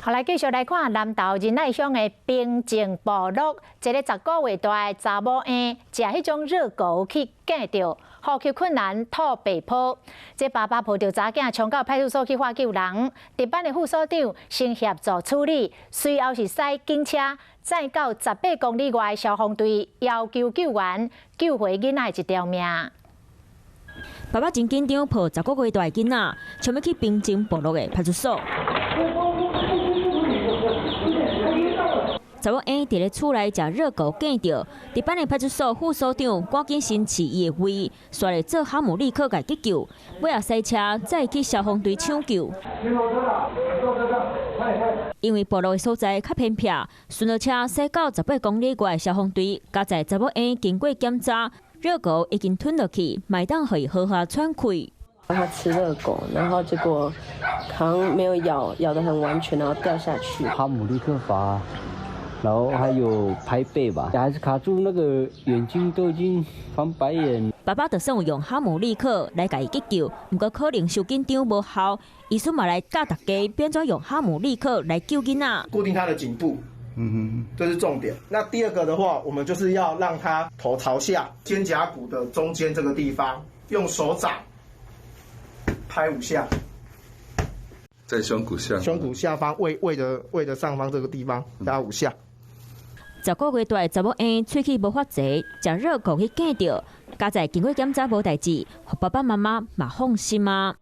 好，來繼續來看南投仁愛鄉的平靜部落，一个10個月大的查某嬰，食彼種熱狗去哽著，呼吸困難，吐白泡。這爸爸抱著查囝衝到派出所去喊救人，值班的副所長先協助處理，隨後是駛警車載到18公里外的消防隊，要求救援，救回囡仔一條命。爸爸真緊張，抱10個月大的囡仔，衝欲去平靜部落的派出所。查某嬰佇咧厝內食熱狗哽著，值班的派出所副所長趕緊先飼伊的胃，煞來做哈姆立克共急救，尾仔駛車載去消防隊搶救。因為部落的所在較偏僻，巡邏車駛到18公里外的消防隊，加載查某嬰經過檢查，熱狗已經吞落去，嘛會當予伊好好喘氣。他吃熱狗，然後結果好像沒有咬，咬得很完全，然後掉下去。哈姆立克法。然後還有拍背吧，還是卡住那個眼睛都已經翻白眼。爸爸就算有用哈姆立克來共伊急救，毋過可能傷緊張無效，醫師嘛來教大家變怎用哈姆立克來救囡仔。固定他的頸部，這是重點。那第二個的話，我們就是要讓他頭朝下，肩胛骨的中間這個地方，用手掌拍五下。在胸骨下，胸骨下方胃的上方這個地方打五下。10個月大的查某嬰喙齒無發齊，食熱狗去哽著，佳哉經過檢查無代誌，予爸爸媽媽嘛放心啊。